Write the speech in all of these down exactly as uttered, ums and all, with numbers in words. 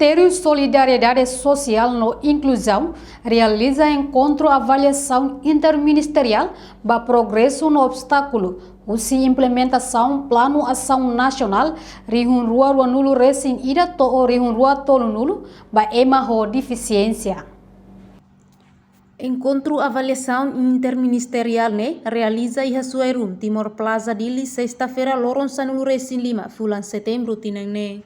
Ministériu Solidariedade Sosiál no Inkluzaun realiza enkontru avaliasaun interministeriál ba progresu no obstákulu husi implementasaun Planu Asaun Nasionál rihun rua ruanulu resin ida to'o rihun rua tolunulu ba ema ho defisiénsia. Enkontru avaliasaun interministeriál ne'e realiza iha Suai Room, Timor Plaza, Dili, sesta-feira, loron sanulu resin lima fulan Setembru tinan ne'e.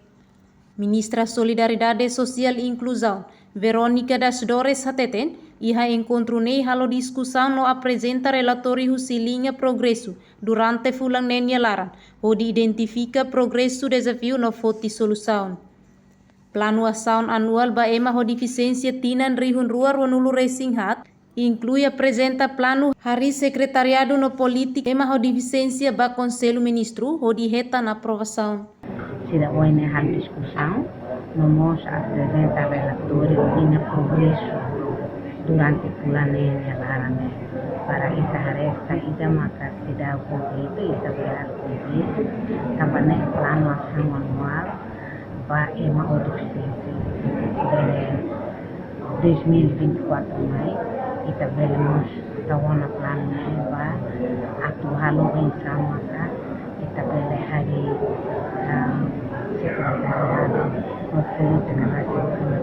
Ministra Solidariedade Sosiál i Inkluzaun, Verónica das Dores hateten, iha enkontru ne'e halo diskusaun no aprezenta relatóriu husi liña progresu durante fulan ne'e nia laran, hodi identifika progresu, dezafiu no foti solusaun. Planu asaun anuál ba ema ho defisiénsia tinan rihun rua ruanulu resin haat inklui aprezenta planu harii Sekretariadu no Polítika Ema ho Defisiénsia ba Konsellu Ministru hodi hetan aprovasaun. Sira ohin ne'e halo diskusaun, no mós aprezenta relatóriu liña progresu durante fulan ne'e nia laran ne'e. Para ita haree saida maka seidauk kompletu, ita bele halo kompletu, tanba ne'e planu asaun anuál ba ema ho defisiénsia. Bele dois mil e vinte e quatro mai, ita bele mós tau ona planu ne'e ba atu halo oinsá maka ita bele harii, ah, sekretariadu no polítika nasionál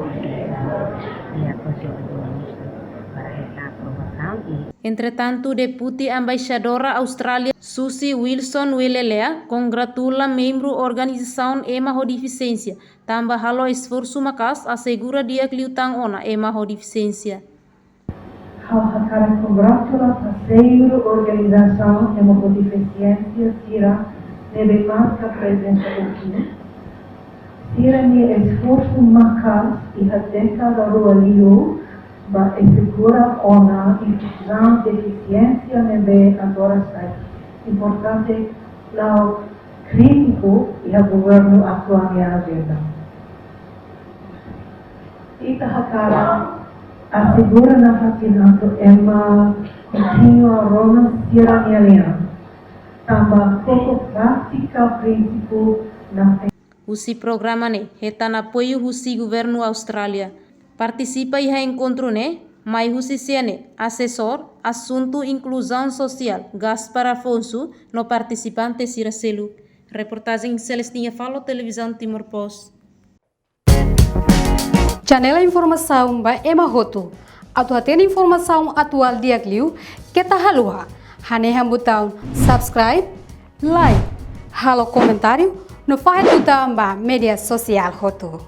iha Konsellu de Ministru para hetan aprovasaun i Entretantu, Deputi Embaixadora Austrália, Suzy Wilson-Wellesley, kongratula membru organizasaun ema ho defisiénsia, tanba halo esforsu maka'as asegura di'ak liután ona ema ho defisiénsia. Ha'u hakarak kongratula parseiru organizasaun ema ho defisiénsia sira ne'ebé marka prezensa ohin. Sira-nia esforsu maka'as iha dékada rua liu ba asegura ona inkluzaun defisiénsia ne'ebé agora sai importante la'o krítiku iha governu atuál nia ajenda. Ita hakarak asegura nafatin atu ema kontinua rona sira-nia lian, tanba koko prátika prinsípiu nafatin. Husi programa ne'e hetan apoiu husi governu Austrália. Partisipa iha enkontru ne'e mai husi C N E, asesór asuntu inkluzaun sosiál, Gaspar Afonso, no partisipante sira seluk. Reportajen Celestina Falo, Televizaun Timor Post. Janela informasaun ba ema hotu. Atu hatene informasaun atuál di'ak liu, keta haluha hanehan butaun subscribe, like, halo komentáriu, no fahe tutan ba média sosiál hotu.